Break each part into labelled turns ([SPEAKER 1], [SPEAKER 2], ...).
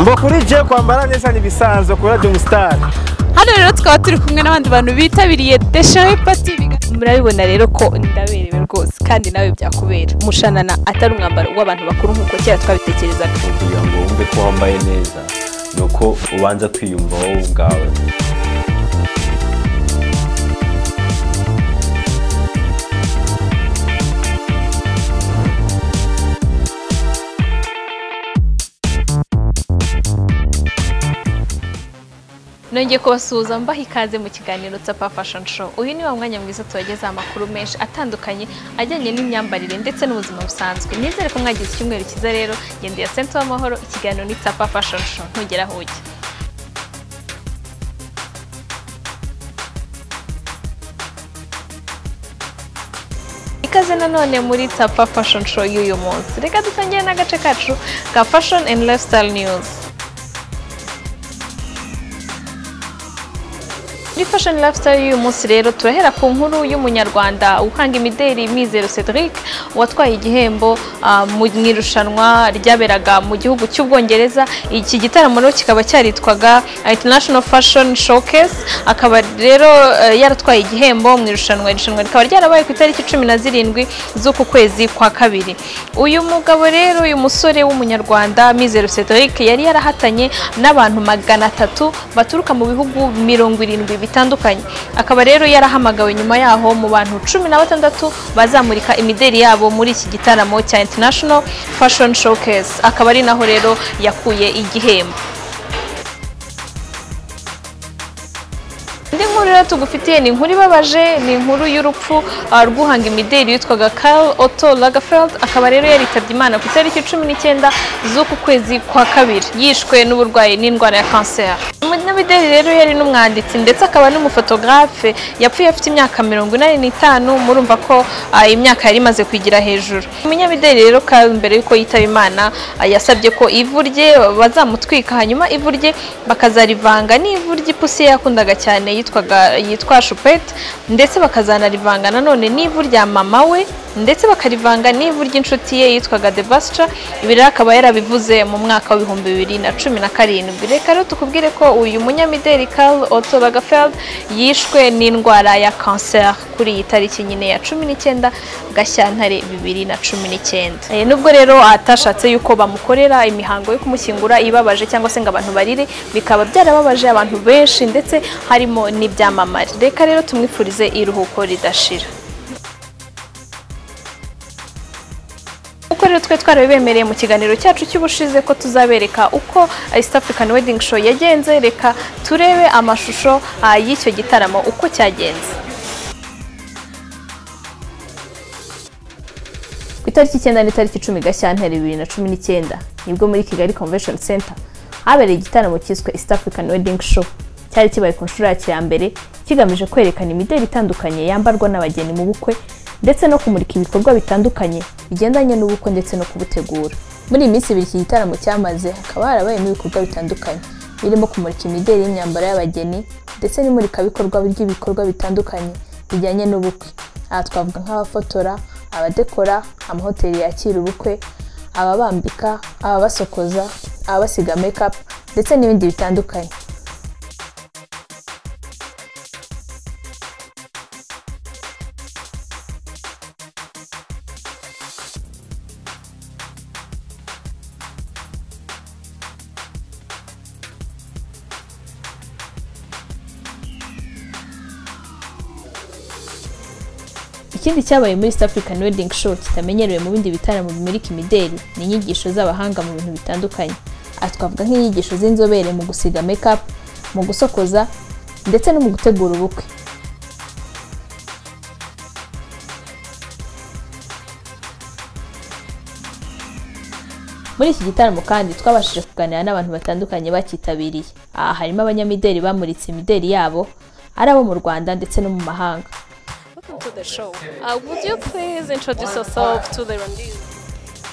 [SPEAKER 1] Mbo kuri je kwambara neza ni bisanzwe kuri Radio Star.
[SPEAKER 2] Hano rero tukaba turi kumwe n'abandi bantu bitabiriye Déchiré Party. Murabibona rero ko ndaberewe rwose kandi nawe byakubera. Umushanana atari umwambaro w'abantu bakuru nk'uko kera twabitekerezaga.
[SPEAKER 3] Kugira ngo wumve ko wambaye neza nuko ubanza kwiyumva wowe ubwawe.
[SPEAKER 2] Nongeye kubasuhuza mbaha ikaze mu kiganiro Tsapa Fashion Show. Uyu ni wa mwanya mwiza tubagezaho amakuru menshi atandukanye ajyanye n'imyambarire ndetse n'ubuzima busanzwe. Nizere ko mwagize icyumweru cyiza rero. Ngendeye Sento w'Amahoro, ikiganiro ni Tsapa Fashion Show. Ntugera aho ujya. Ikaze nanone muri Tsapa Fashion Show y'uyu munsi. Reka dutangire n'agace kacu ka Fashion and Lifestyle News. Muri Fashion Lifestyle y'uyu munsi rero turahera ku nkuru y'umunyarwanda uhanga imideri Mizero Cedric watwaye igihembo mu irushanwa ryaberaga mu gihugu cy'Ubwongereza. Iki gitaramo rero kikaba cyaritwaga International Fashion Showcase, akaba rero yaratwaye igihembo mu irushanwa. Irushanwa rikaba ryarabaye ku itariki 17 z'uku kwezi kwa kabiri. Uyu mugabo rero, uyu musore w'umunyarwanda Mizero Cedric yari yarahatanye n'abantu 300 baturuka mu bihugu 70 bitandukanye. Akaba rero yarahamagawe nyuma yaho mu bantu 16 bazamurika imideri yabo muri iki gitaramo cya International Fashion Showcase, akaba ari naho rero yakuye igihembo. Indi nkuru rero tugufitiye ni inkuru ibabaje, ni inkuru y'urupfu rw'uhanga imideri witwaga Karl Otto Lagerfeld, akaba rero yaritabye Imana ku itariki 19 z'uku kwezi kwa kabiri, yishwe n'uburwayi n'indwara ya kanseri. Umunyamideli rero yari n'umwanditsi ndetse akaba n'umufotografe, yapfuye afite imyaka 85, murumva ko imyaka yari imaze kwigira hejuru. Umunyamideli rero Karl mbere yuko yitaba Imana yasabye ko ivu rye bazamutwika, hanyuma ivu rye bakazarivanga n'ivu ry'ipusi yakundaga cyane yitwa Choupette, ndetse bakazanarivanga nanone n'ivu rya mama we, ndetse bakarivanga n'ivu ry'inshuti ye yitwaga Devastra. Ibi rero akaba yarabivuze mu mwaka wa 2017. Reka rero tukubwire ko uyu munyamideli Karl Otto Lagerfeld yishwe n'indwara ya kanseri kuri iyi tariki nyine ya 19 Gashyantare 2019. Nubwo rero atashatse yuko bamukorera imihango yo kumushyingura ibabaje cyangwa se ngo abantu barire, bikaba byarababaje abantu benshi ndetse harimo n'ibyamamare. Reka rero tumwifurize iruhuko ridashira. Uko rero twe twarabibemereye mu kiganiro cyacu cy'ubushize ko tuzabereka uko East African Wedding Show yagenze, reka turebe amashusho y'icyo gitaramo uko cyagenze. Ku itariki 9 n'itariki 10 Gashyantare 2019 nibwo muri Kigali Convention Center habereye igitaramo cyiswe East African Wedding Show. Cyari kibaye ku nshuro ya mbere, kigamije kwerekana imideli itandukanye yambarwa n'abageni mu bukwe ndetse no kumurika ibikorwa bitandukanye bigendanye n'ubukwe ndetse no kubutegura. Muri iyi minsi ibiri iki gitaramo cyamaze hakaba harabayemo ibikorwa bitandukanye birimo kumurika imideli y'imyambaro y'abageni ndetse n'imurikabikorwa ry'ibikorwa bitandukanye bijyanye n'ubukwe. Aha twavuga nk'abafotora, abadekora, amahoteli yakira ubukwe, ababambika, ababasokoza, ababasiga make-up ndetse n'ibindi bitandukanye. Ikindi cyabaye muri East African Wedding Show kitamenyerewe mu bindi bitaramo bimurika imideli ni inyigisho z'abahanga mu bintu bitandukanye. Aha twavuga nk'inyigisho z'inzobere mu gusiga make-up, mu gusokoza ndetse no mu gutegura ubukwe. Muri iki gitaramo kandi twabashije kuganira n'abantu batandukanye bakitabiriye. Aha harimo abanyamideli bamuritse imideli yabo, ari abo mu Rwanda ndetse no mu mahanga. Welcome to the show. Would you please introduce yourself to the Rwandese?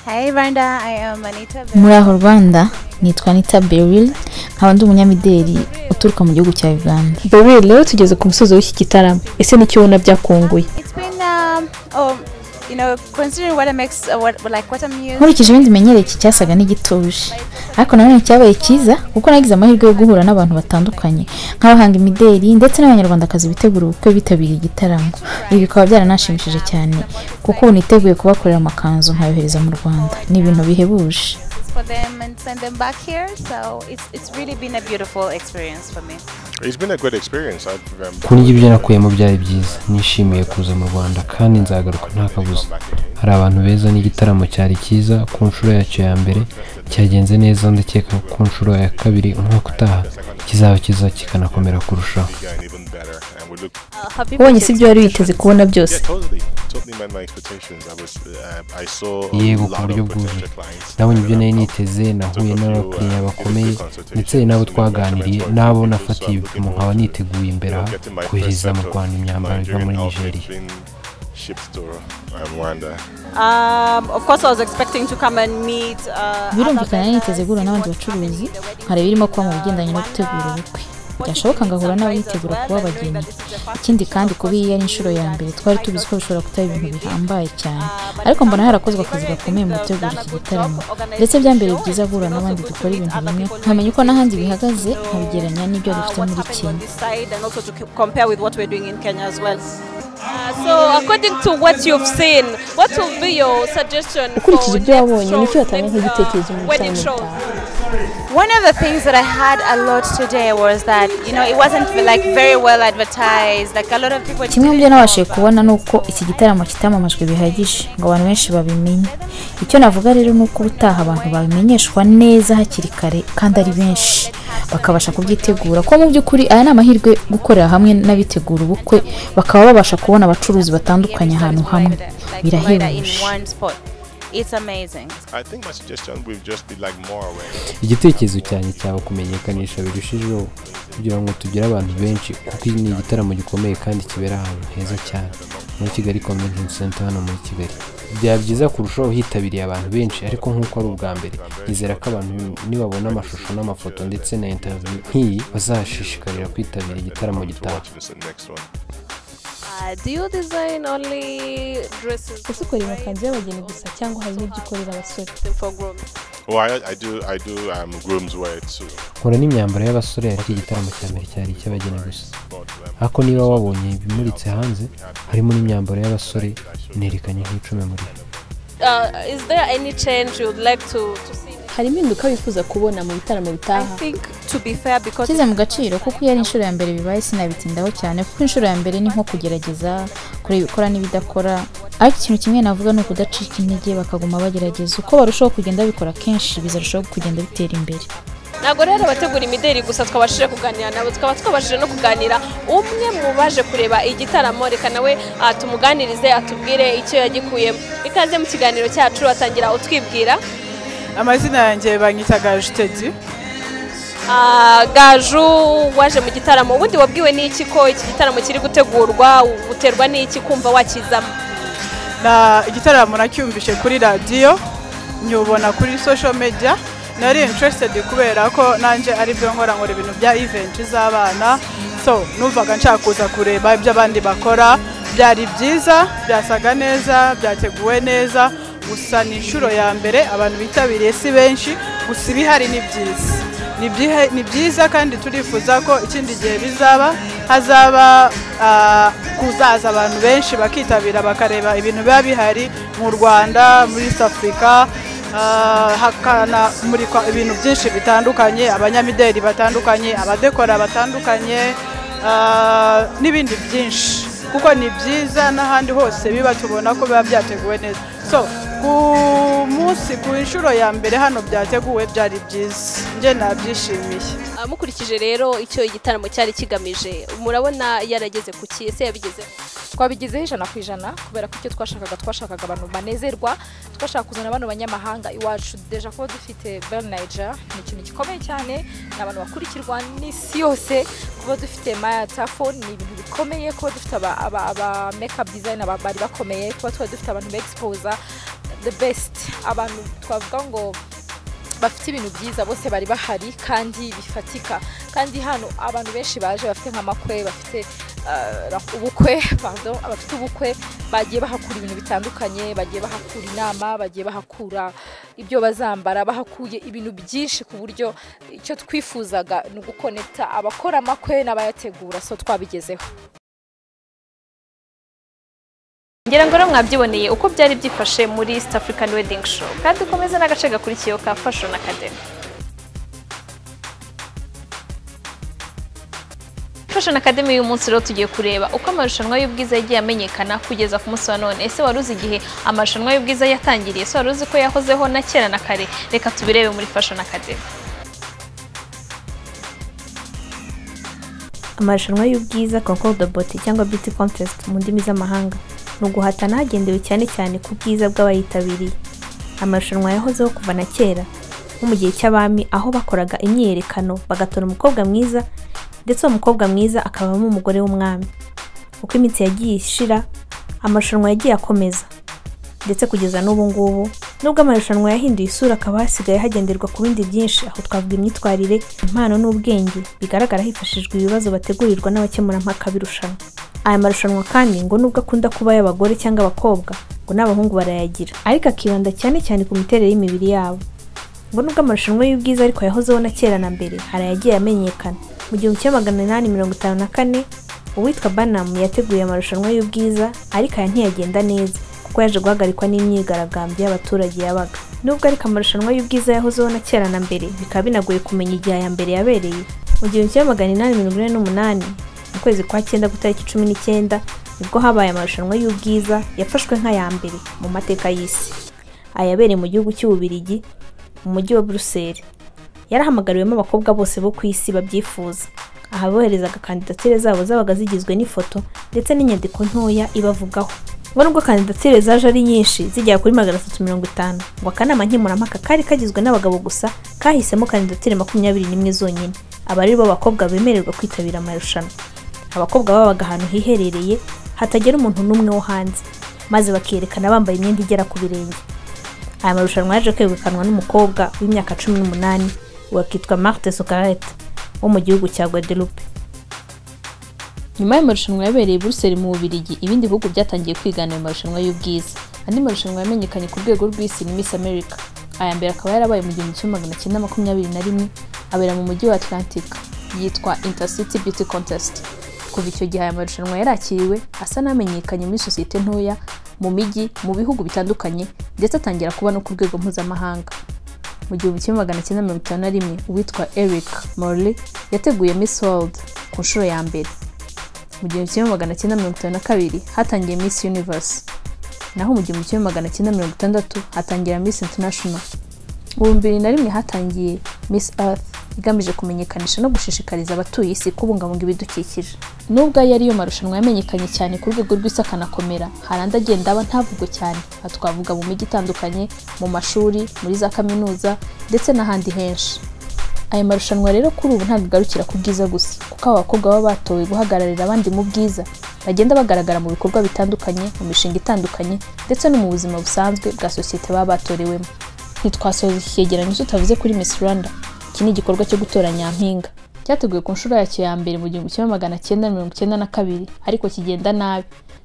[SPEAKER 4] Hi Rwanda, I am Anita Beryl.
[SPEAKER 5] Muri aho Rwanda, nitwa Anita Beryl, nkaba ndi umunyamideli uturuka mu gihugu cya Uganda.
[SPEAKER 2] Beryl, rero tugeze ku musozo w'iki gitaramo. Ese ni cyo ubona byakunguye?
[SPEAKER 4] It's been you know, considering what I makes, what, like what I'm used.
[SPEAKER 5] Nkurikije ibindi menyereye iki cyasaga n'igituje, Ariko nanone cyabaye cyiza kuko nagize amahirwe yo guhura n'abantu batandukanye nk'abahanga imideli ndetse n'abanyarwandakazi bitegura ubukwe bitabiriye igitaramo. Ibi bikaba byaranashimishije cyane kuko ubu niteguye kubakorera amakanzu nkayohereza mu Rwanda. Ni ibintu bihebuje.
[SPEAKER 4] For them and send them back here, so it's really been a beautiful experience for me.
[SPEAKER 6] It's been a great experience.
[SPEAKER 7] Kuri njye ibyo nakuyemo byari byiza. Nishimiye kuza mu Rwanda kandi nzagaruka nta kabuza. Hari abantu beza n'igitaramo cyari cyiza ku nshuro yacyo ya mbere cyagenze neza, ndakeka ku nshuro ya kabiri umwaka utaha kizaba cyiza kikanakomera kurushaho.
[SPEAKER 2] Ubonye si ibyo wari witeze kubona byose?
[SPEAKER 7] Yego, ku buryo bwuzuye nabonye ibyo nari niteze. Nahuye n'abakiriya bakomeye ndetse n'abo twaganiriye n'abo nafatiye ibipimo, nkaba niteguye imbere aha kohereza mu Rwanda imyambaro iva muri Nigeria.
[SPEAKER 5] Birumvikana niteze guhura n'abandi bacuruzi nkareba ibirimo kuba mu bigendanye no gutegura ubukwe, byashoboka ngahura n'abitegura kuba abageni. Ikindi kandi kuba iyi ari inshuro ya mbere twari tubizi ko bishobora kutaba ibintu bihambaye cyane, ariko mbona harakozwe akazi gakomeye mu gutegura iki gitaramo. Ndetse byambereye byiza guhura n'abandi dukora ibintu bimwe, nkamenya uko n'ahandi bihagaze nkabigereranya n'ibyo dufite muri Kenya.
[SPEAKER 2] So according to what you've seen, what will be your suggestion?
[SPEAKER 8] Ukurikije ibyo wabonye, nicyo watanga nk'igitekerezo mu gitaramo gitaha?
[SPEAKER 4] One of the things that I had a lot today was that, it wasn't like very well advertised. Like a lot of people.
[SPEAKER 5] Kimwe mu byo nabashije kubona ni uko iki gitaramo kitamamajwe bihagije ngo abantu benshi babimenye. Icyo navuga rero ni uko ubutaha abantu babimenyeshwa neza hakiri kare kandi ari benshi bakabasha kubyitegura, ko mu by'ukuri aya ni amahirwe gukorera hamwe n'abitegura ubukwe bakaba babasha kubona abacuruzi batandukanye ahantu hamwe. Birahebuje.
[SPEAKER 4] It's amazing.
[SPEAKER 7] Igitekerezo cyanjye cyaba kumenyekanisha birushijeho kugira ngo tugire abantu benshi, kuko ni igitaramo gikomeye kandi kibera ahantu heza cyane muri Kigali Convention Center hano muri Kigali. Byaba byiza kurushaho hitabiriye abantu benshi, ariko nk'uko ari ubwa mbere nizera ko abantu nibabona amashusho n'amafoto ndetse na interview nk'iyi bazashishikarira kwitabira igitaramo gitaha.
[SPEAKER 2] Do you design only dresses?
[SPEAKER 8] Ese ukora amakanzu y'abageni gusa cyangwa hari n'ibyo ukorera abasore?
[SPEAKER 6] I do groom's wear too.
[SPEAKER 7] Nkora n'imyambaro y'abasore, ariko igitaramo cya mbere cyari icy'abageni gusa. Ariko niba wabonye ibimuritse hanze harimo n'imyambaro y'abasore, nerekanye nk'icumi muri yo.
[SPEAKER 2] Is there any change you'd like to see?
[SPEAKER 8] Hari impinduka wifuza kubona mu bitaramo bitaha?
[SPEAKER 5] Nshyize mu gaciro kuko iyo ari inshuro ya mbere bibaye sinabitindaho cyane, kuko inshuro ya mbere ni nko kugerageza kureba ibikora n'ibidakora. Ariko ikintu kimwe navuga ni ukudacika intege bakaguma bagerageza, uko barushaho kugenda babikora kenshi bizarushaho kugenda bitera imbere.
[SPEAKER 2] Ntabwo rero abategura imideli gusa twabashije kuganira nabo, tukaba twabashije no kuganira umwe mu baje kureba igitaramo. Reka nawe tumuganirize atubwire icyo yagikuyemo. Ikaze mu kiganiro cyacu, atangira utwibwira.
[SPEAKER 9] Amazina yanjye banyita Gaju Teddy.
[SPEAKER 2] Gaju, waje mu gitaramo, ubundi wabwiwe n'iki ko iki gitaramo kiri gutegurwa, uterwa n'iki kumva wakizamo?
[SPEAKER 9] Na igitaramo nacyumvishe kuri radiyo, nyubona kuri social media. Nari interested kubera ko nanje ari byo nkora, nkora ibintu bya event z'abana, so numvaga nshaka kuza kureba ibyo abandi bakora. Byari byiza, byasaga neza, byateguwe neza. Gusa ni inshuro ya mbere abantu bitabiriye si benshi, gusa ibihari ni byiza, ni byiza kandi turifuza ko ikindi gihe bizaba hazaba kuzaza abantu benshi bakitabira bakareba ibintu biba bihari mu Rwanda, muri East Africa, hakanamurikwa ibintu byinshi bitandukanye, abanyamideli batandukanye, abadekora batandukanye, n'ibindi byinshi, kuko ni byiza n'ahandi hose biba tubona ko biba byateguwe neza. So ku munsi ku inshuro ya mbere hano byateguwe byari byiza, njye nabyishimiye.
[SPEAKER 2] Mukurikije rero icyo igitaramo cyari kigamije, murabona yarageze ku ki? Ese yabigezeho?
[SPEAKER 10] Twabigezeho 100% kubera ko icyo twashakaga abantu banezerwa, twashaka kuzana abantu banyamahanga iwacu. Deja kuba dufite Bell Niger ni ikintu gikomeye cyane, ni abantu bakurikirwa n'isi yose. Kuba dufite Maya Tafo ni ibintu bikomeye, kuba dufite aba makeup designer bari bakomeye, kuba tuba dufite abantu ba exposer the best, abantu twavuga ngo bafite ibintu byiza bose bari bahari kandi bifatika. Kandi hano abantu benshi baje bafite nk'amakwe, bafite ubukwe, pardon, abafite ubukwe bagiye bahakura ibintu bitandukanye, bagiye bahakura inama, bagiye bahakura ibyo bazambara, bahakuye ibintu byinshi ku buryo icyo twifuzaga ni ugukonekta abakora amakwe n'abayategura, so twabigezeho.
[SPEAKER 2] Ngira ngo mwabyiboneye uko byari byifashe muri East African Wedding Show, kandi ukomeze n'agace gakurikiyeho ka Fashion Academy. Fashion Academy y'uyu munsi rero tugiye kureba uko amarushanwa y'ubwiza yagiye amenyekana kugeza ku munsi wa none. Ese wari uzi igihe amarushanwa y'ubwiza yatangiriye? Ese wari uzi ko yahozeho na kera na kare? Reka tubirebe muri Fashion Academy.
[SPEAKER 11] Amarushanwa y'ubwiza Concours de Beauté cyangwa Beauty Contest mu ndimi z'amahanga ni uguhatana hagendewe cyane cyane ku bwiza bw'abayitabiriye. Amarushanwa yahozeho kuva na kera, nko mu gihe cy'abami aho bakoraga imyiyerekano bagatora umukobwa mwiza, ndetse uwo mukobwa mwiza akabamo umugore w'umwami. Uko iminsi yagiye ishira, amarushanwa yagiye akomeza ndetse kugeza n'ubu ngubu. Nubwo amarushanwa yahinduye isura, akaba hasigaye hagenderwa ku bindi byinshi, aho twavuga imyitwarire, impano n'ubwenge bigaragara hifashishijwe ibibazo bategurirwa n'abakemurampaka b'irushanwa. Aya marushanwa kandi ngo nubwo akunda kuba ay'abagore cyangwa abakobwa, ngo n'abahungu barayagira, ariko akibanda cyane cyane ku miterere y'imibiri yabo. Ngo nubwo amarushanwa y'ubwiza ariko yahozeho na kera na mbere, hari ayagiye amenyekana. Mu 1854 uwitwa Barnum yateguye amarushanwa y'ubwiza, ariko aya ntiyagenda neza kuko yaje guhagarikwa n'imyigaragambyo y'abaturage yabaga. Nubwo ariko amarushanwa y'ubwiza yahozeho na kera na mbere, bikaba binagoye kumenya igihe aya mbere yabereye. Mu 1848 mu kwezi kwa 9 ku tariki 19 nibwo habaye amarushanwa y'ubwiza yafashwe nk'aya mbere mu mateka y'isi. Aya yabereye mu gihugu cy'Ububiligi mu mujyi wa Bruxelles. Yarahamagariwemo abakobwa bose bo ku isi babyifuza. Aha boherezaga kandidatire zabo zabaga zigizwe n'ifoto ndetse n'inyandiko ntoya ibavugaho. Ngo nubwo kandidatire zaje ari nyinshi zigera kuri 350, ngo akanama nkemurampaka kari kagizwe n'abagabo gusa kahisemo kandidatire 21 zonyine, aba ari bo bakobwa bemererwa kwitabira amarushanwa. Abakobwa babaga ahantu hiherereye hatagera umuntu n'umwe wo hanze, maze bakerekana bambaye imyenda igera ku birenge. Aya marushanwa yaje kwegukanwa n'umukobwa w'imyaka 18 wakitwa Marthe Sokaret wo mu gihugu cya Guadeloupe.
[SPEAKER 5] Nyuma y'amarushanwa yabereye i Buruseli mu Bubiligi, ibindi bihugu byatangiye kwigana ayo marushanwa y'ubwiza. Andi marushanwa yamenyekanye ku rwego rw'isi ni Miss America. Aya mbere akaba yarabaye mu 1921 abera mu mujyi wa Atlantic, yitwa Intercity Beauty Contest. Kuva icyo gihe aya marushanwa yarakiriwe asa n'amenyekanye muri sosiyete ntoya, mu mijyi, mu bihugu bitandukanye, ndetse atangira kuba no ku rwego mpuzamahanga. Mu 1951 uwitwa Eric Morley yateguye Miss World ku nshuro ya mbere. Mu 1952 hatangiye Miss Universe, naho mu 1960 hatangira Miss International. Mu 2001 hatangiye Miss Earth igamije kumenyekanisha no gushishikariza abatuye isi kubungabunga ibidukikije. Nubwo ayo ariyo marushanwa yamenyekanye cyane ku rwego rw'isi akanakomera, hari andi agenda aba ntavugwe cyane, aha twavuga mu mijyi itandukanye, mu mashuri, muri za kaminuza ndetse n'ahandi henshi. Aya marushanwa rero kuri ubu ntabwo agarukira ku bwiza gusa, kuko aba bakobwa baba batowe guhagararira abandi mu bwiza, bagenda bagaragara mu bikorwa bitandukanye, mu mishinga itandukanye ndetse no mu buzima busanzwe bwa sosiyete baba batorewemo. Ntitwasoza iki cyegeranyo tutavuze kuri Miss Rwanda. Iki ni igikorwa cyo gutora nyampinga cyateguwe ku nshuro yacyo ya mbere mu 1992, ariko kigenda nabi.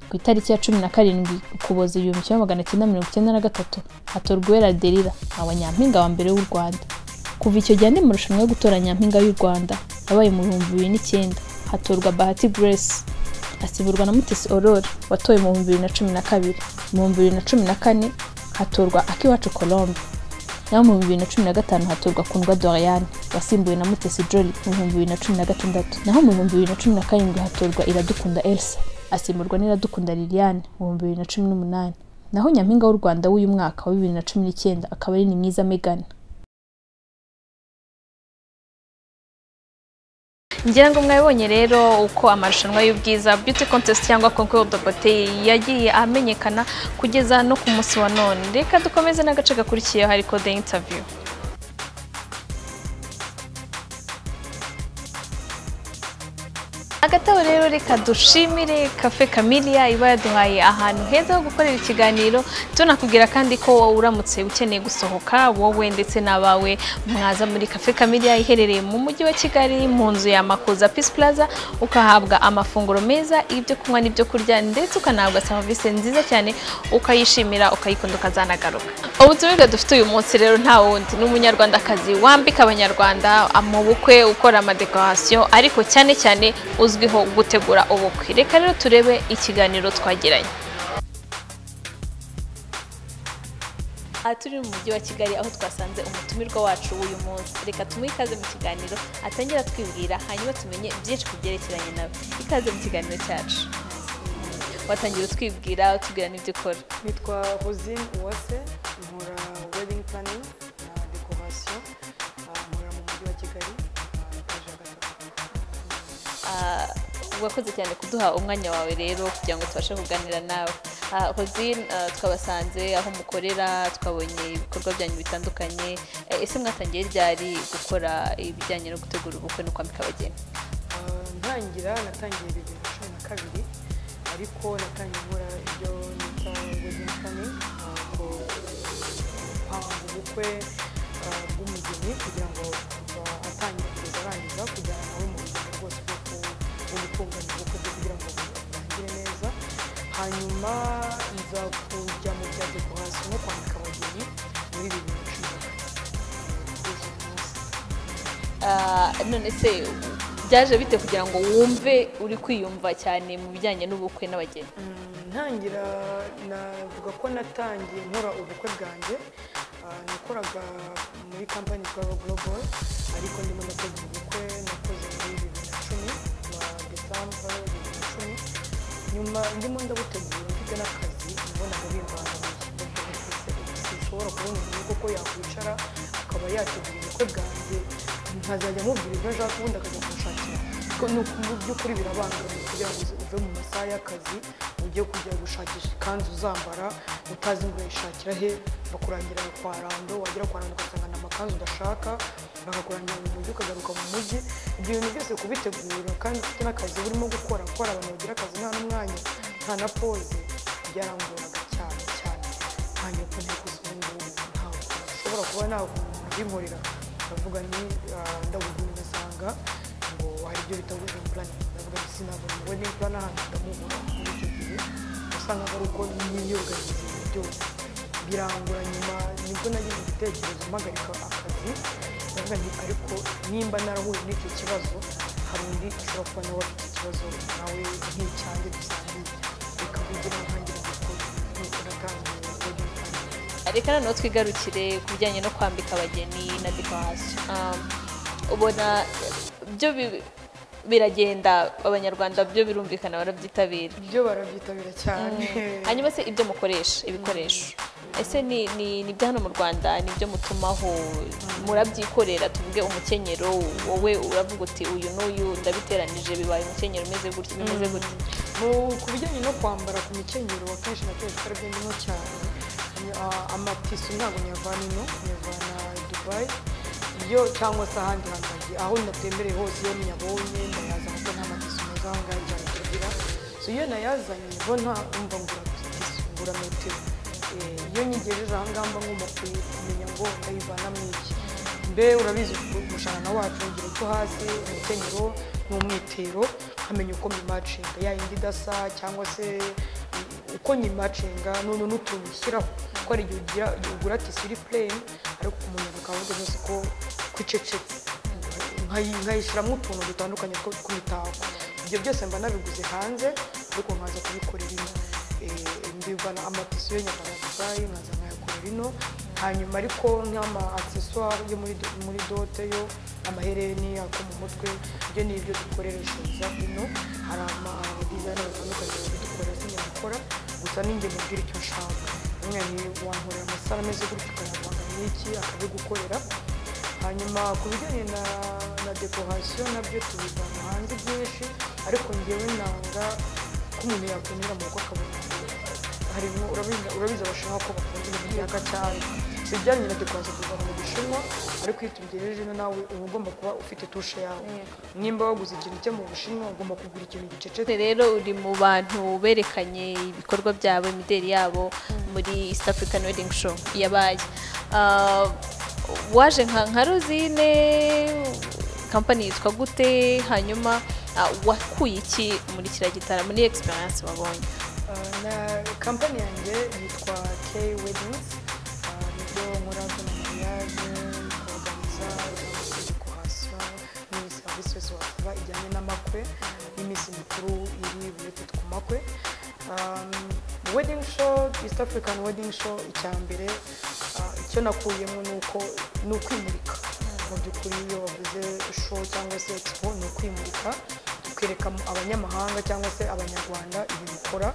[SPEAKER 5] Ku itariki ya 17 Ukuboza 1993 hatorwa Uwera Delila aba nyampinga wa mbere w'u Rwanda. Kuva icyo gihe andi marushanwa yo gutora nyampinga y'u Rwanda yabaye mu 2009 hatorwa Bahati Grace, asimburwa na Mutesi Aurore watowe mu 2012. Mu 2014 hatorwa Akiwacu Colombe, naho mu 2015 hatorwa Kundwa Doriane wasimbuwe na Mutesi Jolly mu 2016, naho mu 2017 hatorwa Iradukunda Elsa asimburwa n'Iradukunda Liliane mu 2018, naho nyampinga w'u Rwanda w'uyu mwaka wa 2019 akaba ari Nimwiza Meghan.
[SPEAKER 2] Ngira ngo mwabonye rero uko amarushanwa y'ubwiza Beauty Contest cyangwa Concours de Beauté yagiye amenyekana kugeza no ku munsi wa none. Reka dukomeze n'agace gakurikiye hari code interview. Hagati aho Hagati aho rero reka dushimire Cafe Camellia iba yaduhaye ahantu heza ho gukorera ikiganiro. Tunakubwira kandi ko wowe uramutse ukeneye gusohoka, wowe ndetse n'abawe, mwaza muri Cafe Camellia iherereye mu mujyi wa Kigali mu nzu ya Makuza Peace Plaza, ukahabwa amafunguro meza, ibyo kunywa n'ibyo kurya, ndetse ukanahabwa serivisi nziza cyane, ukayishimira, ukayikunda, ukazanagaruka. Ubutumwa dufite uyu munsi rero nta wundi, ni umunyarwandakazi wambika abanyarwanda mu bukwe, ukora amadekorasiyo, ariko cyane cyane uzwiho gutegura ubukwe. Reka rero turebe ikiganiro twagiranye. Aha turi mu mujyi wa Kigali aho twasanze umutumirwa wacu w'uyu munsi. Reka tumuhe ikaze mu kiganiro, atangira twibwira, hanyuma tumenye byinshi ku byerekeranye nawe. Ikaze mu kiganiro cyacu. Watangira utwibwira, utubwira n'ibyo ukora.
[SPEAKER 12] Nitwa Rosine Uwase, nkora wedding planning na decoration, nkora mu mujyi wa Kigali, etaje ya gatatu.
[SPEAKER 2] Wakoze cyane kuduha umwanya wawe rero kugira ngo tubashe kuganira nawe. Rosine, twabasanze aho mukorera, twabonye ibikorwa byanyu bitandukanye. Ese mwatangiye ryari gukora ibijyanye no gutegura ubukwe no kwambika abageni?
[SPEAKER 12] Ntangira natangiye 2012, ariko natangiye nkora ibyo nita wedding planning, gupanga ubukwe bw'umugeni kugira ngo kuva atangira kugeza arangiza, kujyana nawe mu rugendo rwose rwo gutunganya ubukwe bwe kugira ngo burangire neza. Hanyuma nza kujya mu bya decoration no kwambika abageni muri 2014 kugeza uyu munsi.
[SPEAKER 2] None se byaje bite kugira ngo wumve uri kwiyumva cyane mu bijyanye n'ubukwe n'abageni?
[SPEAKER 12] Ntangira navuga ko natangiye nkora ubukwe bwanjye. Nakoraga muri kampani yitwa Global, ariko ndimo ndategura ubukwe nakoze muri 2010 ma December 2010. Nyuma ndimo ndabutegura mfite n'akazi, nabonaga bimbangamiye. Sinshobora kubona umuntu koko yakwicara akaba yategura ubukwe bwanjye, nkazajya amubwira ibyo nshaka ubundi akajya kumushakira. Mu by'ukuri birabangamiye kugira ngo uve mu masaha y'akazi ujye kujya gushakisha ikanzu uzambara utazi ngo urayishakira he. Bakurangira kwa Rando, wagera kwa Rando ugasanga ni amakanzu udashaka, bakakurangira mu mujyi ukagaruka mu mujyi. Ibyo bintu byose kubitegura kandi ufite n'akazi urimo gukora, kuko hari abantu bagira akazi nta n'umwanya, nta na pause, byarangoraga cyane cyane. Ntangiye kubona ko ubu ngubu ntabwo ushobora kuba nabimurira. Ndavuga ni ndabugura ugasanga ngo hari ibyo bita wedding planning. Ndavuga nti sinabona wedding planner ahantu ndamubura. Muri icyo gihe wasangaga ari uko niyoganiza ibintu byose birangura. Nyuma nibwo nagize igitekerezo mpagarika akazi, ndavuga nti ariko nimba narahuye n'icyo kibazo, hari undi ashobora kuba nawe afite ikibazo nawe nk'icyanjye dusangiye, reka kugira ngo ntangire gukora. Nuko natangiye wedding planning.
[SPEAKER 2] Reka noneho twigarukire ku bijyanye no kwambika abageni na decoration. Ubona byo biragenda, abanyarwanda byo birumvikana barabyitabira.
[SPEAKER 12] Ibyo barabyitabira cyane.
[SPEAKER 2] Hanyuma se ibyo mukoresha, ibikoresho, ese ni ibya hano mu Rwanda, ni ibyo mutumaho, murabyikorera? Tuvuge umukenyero, wowe uravuga uti uyu n'uyu ndabiteranije bibaye umukenyero umeze gutya, bimeze gutya?
[SPEAKER 12] Ku bijyanye no kwambara ku mikenyero, akenshi na kenshi ari byo ndimo cyane. Amatisu ntabwo nyavana ino, nyavana i Dubai iyo cyangwa se ahandi hantu hagiye, aho natembereye hose iyo nyabonye ndayazana, kuko nta matisu meza aho ngaho cyane tugira. So iyo nayazanye bo nta umva ngura tisu, ngura metero. Iyo nyigejeje aha ngaha mba ngomba kumenya ngo ndayivanamo iki. Mbe urabizi umushanana wacu ugira icyo hasi, umukenyero n'umwitero, nkamenya uko mbimacinga, ya yindi idasa cyangwa se uko nyimacinga none n'utuntu ushyiraho, kuko hari igihe ugura tisi iri plain ariko umuntu akavuga rwose ko kwicecetse, nkayishyiramo utuntu dutandukanye tw'imitako. Ibyo byose mba nabiguze hanze ariko nkaza kubikorera ino. Mbivana amatisi yo nyavana Dubai, nkaza nkayakorera ino. Hanyuma ariko nk'ama accessoire yo muri dote, yo amahereni ako mu mutwe, ibyo ni ibyo dukoreshereza ino. Hari ama designer batandukanye babidukorera, sinjye gusa ninjye mubwira icyo nshaka. Umwe ni wankorera amasaro ameze gutya ukayavanga n'iki, akabigukorera. Hanyuma ku bijyanye na decoration nabyo tubivana hanze byinshi, ariko njyewe nanga ko umuntu yakwinjira mu rugo akabona harimo, urabizi abashinwa ko bakunda ibintu byaka cyane. Ibijyanye na decoration tubivana mu Bushinwa, ariko iyo tubigejeje ino nawe uba ugomba kuba ufite touche yawe. Nimba waguze ikintu cyo mu Bushinwa ugomba kugura ikintu gicecetse.
[SPEAKER 2] Rero uri mu bantu berekanye ibikorwa byabo, imideli yabo muri East African Wedding Show yabaye. Waje nka Rosine, company yitwa gute? Hanyuma wakuye iki muri kiriya gitaramo, ni experience wabonye?
[SPEAKER 12] Na company yanjye yitwa K Weddings. Nibyo nkora byo mariage, organiza cyangwa se decoration ni service yose wasaba ijyanye n'amakwe n'iminsi mikuru iri related ku makwe. Wedding show, East African Wedding Show, icya mbere icyo nakuyemo nuko ni ukwimurika. Mu by'ukuri iyo bavuze show cyangwa se expo ni ukwimurika, tukereka abanyamahanga cyangwa se abanyarwanda ibi bikora.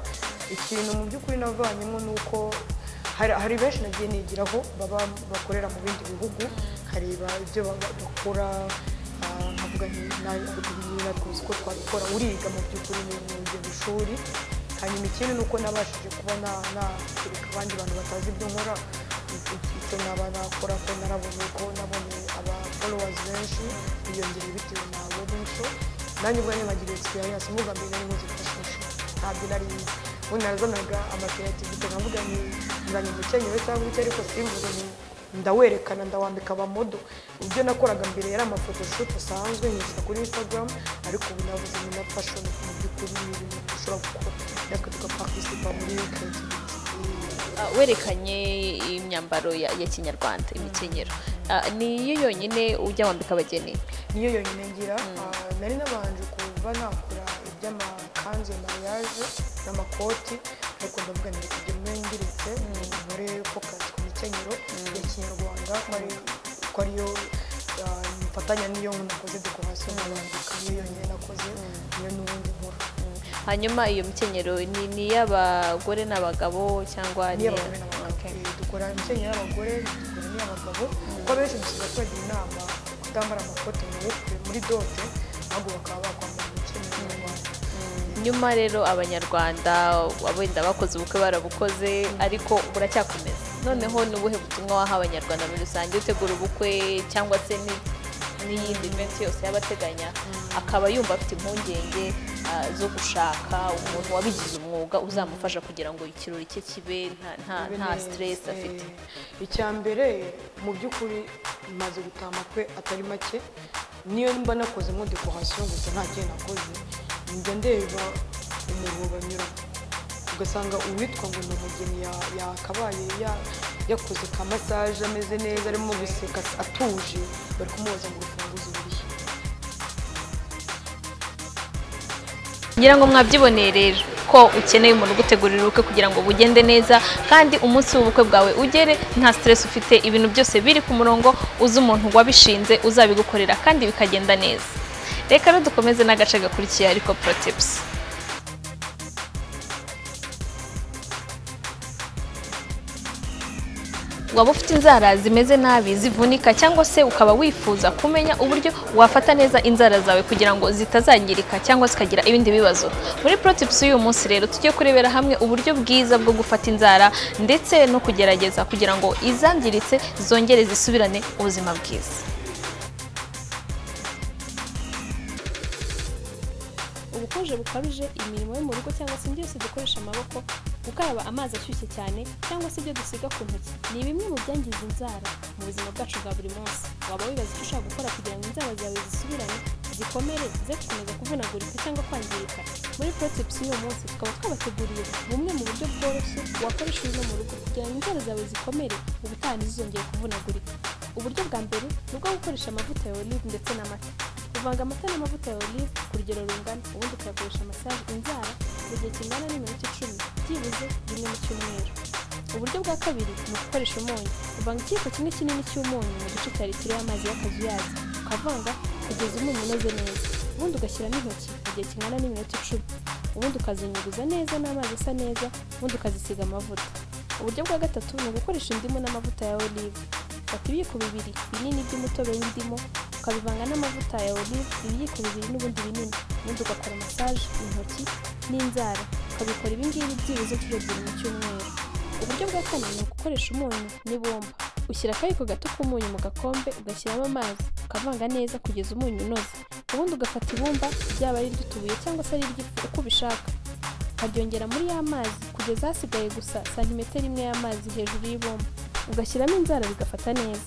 [SPEAKER 12] Ikintu mu by'ukuri navanyemo nuko hari benshi nagiye nigiraho baba bakorera mu bindi bihugu, nkareba ibyo bakora, nkavuga nti natwe uzi ko twabikora. Uriga mu by'ukuri ni urugendo ishuri. Hanyuma ikindi ni uko nabashije kuba nakwereka abandi bantu batazi ibyo nkora icyo naba nakora, ko narabonye ko nabonye aba followers benshi biyongereye bitewe na wedding show. Nanjye ubwanjye nkagira experience mvuga mbere nari nkoze fashion show, ntabyo nari nzi. Ubundi narazanaga ama creativity nkavuga nti nzanye umukenyero cyangwa iki, ariko simvuze nti ndawerekana ndawambika abamodo. Ibyo nakoraga mbere yari amaphotoshoot asanzwe nyishyira kuri Instagram, ariko ubu navuze ni na fashion mu by'ukuri ni ibintu dushobora gukora natwe tugaparticipa muri creativity.
[SPEAKER 2] Werekanye imyambaro ya Kinyarwanda, imikenyero, niyo yonyine ujya wambika abageni?
[SPEAKER 12] Niyo yonyine ngira. Nari nabanje kuva nakora iby'amakanzu ya mariage n'amakoti, ariko ndavuga nti reka ibyo mbe mbiretse nkore focus ku mikenyero ya Kinyarwanda, ko ariyo mfatanya n'iyo nakoze decoration n'abambika, niyo yonyine nakoze, niyo n'ubundi nkora.
[SPEAKER 2] Hanyuma iyo mikenyero ni iy'abagore n'abagabo cyangwa
[SPEAKER 12] ni iy'abagore n'abagabo? Dukora imikenyero y'abagore, dukora n'iy'abagabo, kuko abenshi dusigaye tubagira inama kutambara amakote mu bukwe muri dote, ahubwo bakaba bakwambara imikenyero nyarwanda.
[SPEAKER 2] Nyuma rero abanyarwanda wenda bakoze ubukwe barabukoze, ariko buracyakomeza. Noneho ni ubuhe butumwa waha abanyarwanda muri rusange utegura ubukwe cyangwa se n'iyindi event yose yabateganya, akaba yumva afite impungenge zo gushaka umuntu wabigize umwuga uzamufasha kugira ngo ikirori cye kibe nta stress afite?
[SPEAKER 12] Icya mbere mu by'ukuri maze gutaha amakwe atari make, niyo mba nakozemo decoration gusa nta kintu nakoze, njya ndeba umuriro banyuramo, ugasanga uwitwa ngo ni umugeni yakabaye yakoze ka massage ameze neza arimo guseka atuje, bari kumubaza ngo urufunguzo rurihe.
[SPEAKER 2] Ngira ngo mwabyiboneye rero ko ukeneye umuntu ugutegurira ubukwe kugira ngo bugende neza, kandi umunsi w'ubukwe bwawe ugere nta stress ufite, ibintu byose biri ku murongo, uzi umuntu wabishinze uzabigukorera kandi bikagenda neza. Reka rero dukomeze n'agace gakurikiye ariko Pro Tips. Waba ufite inzara zimeze nabi zivunika, cyangwa se ukaba wifuza kumenya uburyo wafata neza inzara zawe kugira ngo zitazangirika cyangwa zikagira ibindi bibazo, muri Pro Tips y'uyu munsi rero tugiye kurebera hamwe uburyo bwiza bwo gufata inzara ndetse no kugerageza kugira ngo izangiritse zongere zisubirane ubuzima bwiza.
[SPEAKER 8] Ubukonje bukabije, imirimo yo mu rugo cyangwa se indi yose dukoresha amaboko, gukaraba amazi ashyushye cyane cyangwa se ibyo dusiga ku ntoki ni bimwe mu byangiza inzara mu buzima bwacu bwa buri munsi. Waba wibaza icyo ushobora gukora kugira ngo inzara zawe zisubirane, zikomere, ze gukomeza kuvunagurika cyangwa kwangirika? Muri Pro Tips y'uyu munsi tukaba twabateguriye bumwe mu buryo bworoshye wakoresha uri no mu rugo kugira ngo inzara zawe zikomere, ubutaha ntizizongere kuvunagurika. Uburyo bwa mbere ni ubwo gukoresha amavuta ya olive ndetse n'amata. Uvanga amata n'amavuta ya olive ku rugero rungana, ubundi ukayakoresha massage inzara mu gihe kingana n'iminota 10 byibuze rimwe mu cyumweru. Uburyo bwa kabiri ni ugukoresha umunyu. Uvanga ikiyiko kimwe kinini cy'umunyu mu gice cya litiro y'amazi y'akazuyazi, ukavanga kugeza umunyu unoze neza, ubundi ugashyiramo intoki mu gihe kingana n'iminota 10, ubundi ukazinyuguza neza n'amazi asa neza, ubundi ukazisiga amavuta. Uburyo bwa gatatu ni ugukoresha indimu n'amavuta ya olive. Fata ibiyiko 2 binini by'umutobe w'indimu, ukabivanga n'amavuta ya olive ibiyiko 2 n'ubundi binini, ubundi ugakora massage intoki n'inzara, ukabikora ibi ngibi byibuze inshuro 2 mu cyumweru. Uburyo bwa kane ni ugukoresha umunyu n'ibumba. Ushyira akayiko gato k'umunyu mu gakombe, ugashyiramo amazi, ukavanga neza kugeza umunyu unoze. Ubundi ugafata ibumba, ryaba ari iry'utubuye cyangwa se ari iry'ifu uko ubishaka, ukaryongera muri ya mazi kugeza hasigaye gusa santimetero imwe y'amazi hejuru y'ibumba. Ugashyiramo inzara bigafata neza,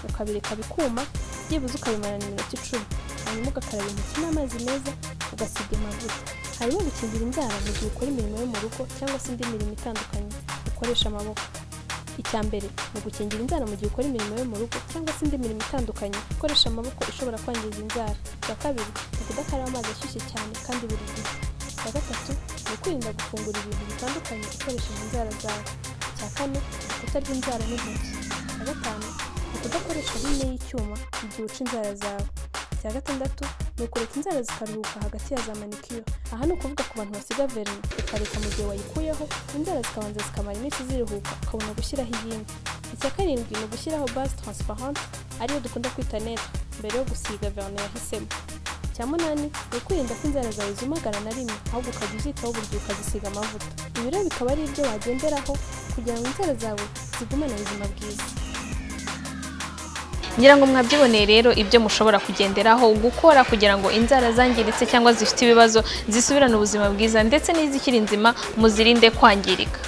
[SPEAKER 8] ukabireka bikuma, byibuze ukabimarana iminota 10, hanyuma ugakaraba intoki n'amazi meza, ugasiga amavuta. Harimo gukingira inzara mu gihe ukora imirimo yo mu rugo cyangwa se indi mirimo itandukanye ukoresha amaboko. Icya mbere ni ugukingira inzara mu gihe ukora imirimo yo mu rugo cyangwa se indi mirimo itandukanye ukoresha amaboko ishobora kwangiza inzara. Icya kabiri ni ukudakaraba amazi ashyushye cyane kandi buri gihe. Icya gatatu ni ukwirinda gufungura ibintu bitandukanye ukoresheje inzara zawe. Icya kane ni ukutarya inzara n'intoki. Icya gatanu ni ukudakoresha lime y'icyuma igihe uca inzara zawe. Icya gatandatu ni ukureka inzara zikaruhuka hagati ya za manicure. Aha ni ukuvuga ku bantu basiga verine, ukareka mu gihe wayikuyeho inzara zikabanza zikamara iminsi ziruhuka, ukabona gushyiraho iyindi. Icya karindwi ni ugushyiraho base transparente, ariyo dukunda kwita neutre, mbere yo gusiga verine wahisemo. Icya munani ni ukwirinda ko inzara zawe zumagara na rimwe, ahubwo ukajya uzitaho buri gihe ukazisiga amavuta. Ibi rero bikaba ari ibyo wagenderaho kugira ngo inzara zawe zigumane ubuzima bwiza.
[SPEAKER 2] Ngira ngo mwabyiboneye rero ibyo mushobora kugenderaho gukora kugira ngo inzara zangiritse cyangwa zifite ibibazo zisubirane ubuzima bwiza, ndetse n'izikiri nzima muzirinde kwangirika.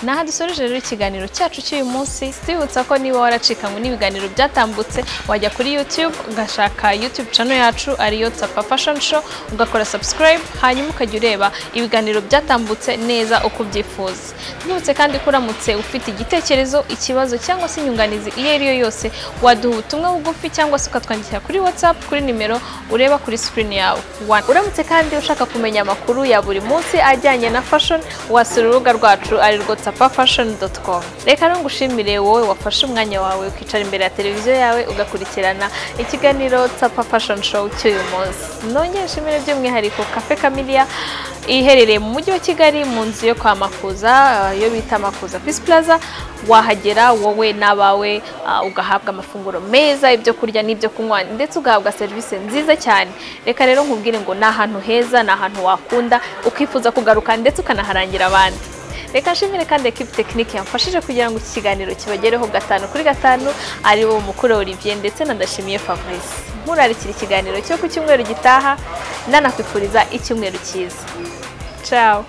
[SPEAKER 2] Naha dusoreje rero ikiganiro cyacu cy'uyu munsi. Tubibutsa ko niba waracikanywe n'ibiganiro byatambutse, wajya kuri YouTube ugashaka YouTube channel yacu ariyo Tsapa Fashion Show, ugakora subscribe, hanyuma ukajya ureba ibiganiro byatambutse neza uko ubyifuza. Twibutse kandi ko uramutse ufite igitekerezo, ikibazo cyangwa se inyunganizi iyo ari yo yose, waduha ubutumwa bugufi cyangwa se ukatwandikira kuri WhatsApp kuri nimero ureba kuri screen yawe. Uramutse kandi ushaka kumenya amakuru ya buri munsi ajyanye na fashion, wasura urubuga rwacu ari rwo tsapafashion.com. Reka rero ngushimire wowe wafashe umwanya wawe ukicara imbere ya televiziyo yawe ugakurikirana ikiganiro Tsapa Fashion Show cy'uyu munsi. Nongeye nshimire by'umwihariko Cafe Camellia iherereye mu mujyi wa Kigali mu nzu yo kwa Makuza, iyo bita Makuza Peace Plaza. Wahagera wowe n'abawe ugahabwa amafunguro meza, ibyo kurya n'ibyo kunywa, ndetse ugahabwa serivisi nziza cyane. Reka rero nkubwire ngo ni ahantu heza, ni ahantu wakunda ukifuza kugaruka ndetse ukanaharangira abandi. Reka nshimire kandi equipe technique yamfashije kugira ngo iki kiganiro kibagereho 5 kuri 5, ari bo Mukuru Olivier ndetse na Ndashimiye Fabrice. Nkurarikira ikiganiro cyo ku cyumweru gitaha, nanakwifuriza icyumweru cyiza. Ciao.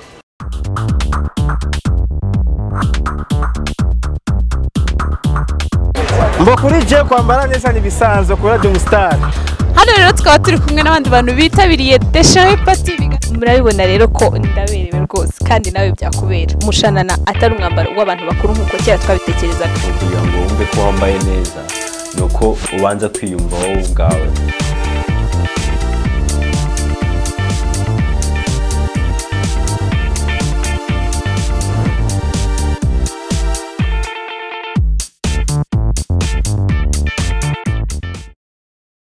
[SPEAKER 1] Mbokuri je kwambara neza nibisanzwe kuri Radio Star.
[SPEAKER 4] Hano rero tukaba turi kumwe n'abandi bantu bitabiriye Deshawe Party.
[SPEAKER 2] Murabibona rero ko ndaberewe rwose kandi nawe byakubera. Umushanana atari umwambaro w'abantu bakuru nk'uko kera twabitekerezaga.
[SPEAKER 3] Kugira ngo wumve ko wambaye neza ni uko ubanza kwiyumva wowe ubwawe.